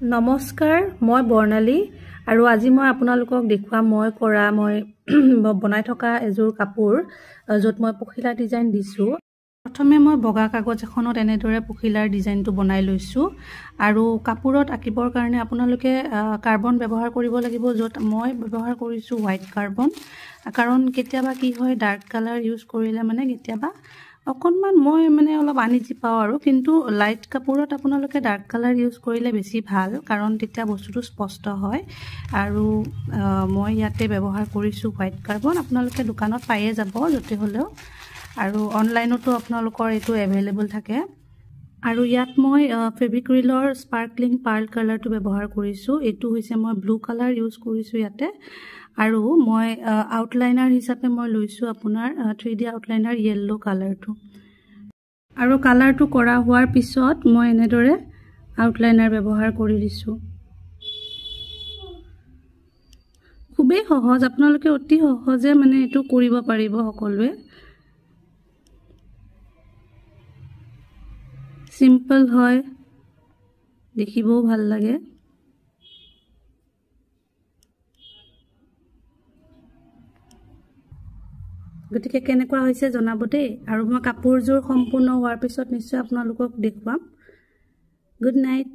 নমস্কাৰ, মই বৰ্ণালী আৰু আজি মই আপোনালোকক দেখুৱাম মই কৰা মই বনাই থকা এযোৰ কাপোৰ য'ত মই পখিলা ডিজাইন দিছোঁ। প্ৰথমে মই বগা কাগজ এখনত এনেদৰে পখিলাৰ ডিজাইনটো বনাই লৈছোঁ আৰু কাপোৰত আঁকিবৰ কাৰণে আপোনালোকে কাৰ্বন ব্যৱহাৰ কৰিব লাগিব, য'ত মই ব্যৱহাৰ কৰিছোঁ হোৱাইট কাৰ্বন। কাৰণ কেতিয়াবা কি হয়, ডাৰ্ক কালাৰ ইউজ কৰিলে মানে কেতিয়াবা অকণমান মই মানে অলপ আনইজি পাওঁ আৰু, কিন্তু লাইট কাপোৰত আপোনালোকে ডাৰ্ক কালাৰ ইউজ কৰিলে বেছি ভাল, কাৰণ তেতিয়া বস্তুটো স্পষ্ট হয়। আৰু মই ইয়াতে ব্যৱহাৰ কৰিছোঁ হোৱাইট কাৰ্বন, আপোনালোকে দোকানত পায়ে যাব য'তে হ'লেও, আৰু অনলাইনতো আপোনালোকৰ এইটো এভেইলেবল থাকে। আৰু ইয়াত মই ফেভিক্ৰিলৰ স্পাৰ্কলিং পাৰ্ল কালাৰটো ব্যৱহাৰ কৰিছোঁ। এইটো হৈছে মই ব্লু কালাৰ ইউজ কৰিছোঁ ইয়াতে। আৰু মই আউটলাইনাৰ হিচাপে মই লৈছোঁ আপোনাৰ 3D outliner yellow কালাৰটো। আৰু কালাৰটো কৰা হোৱাৰ পিছত মই এনেদৰে আউটলাইনাৰ ব্যৱহাৰ কৰি দিছোঁ। খুবেই সহজ, আপোনালোকে অতি সহজে মানে এইটো কৰিব পাৰিব সকলোৱে। চিম্পল হয়, দেখিবও ভাল লাগে। গতিকে কেনেকুৱা হৈছে জনাব দেই। আৰু মই কাপোৰযোৰ সম্পূৰ্ণ হোৱাৰ পিছত নিশ্চয় আপোনালোকক দেখুৱাম। Good night.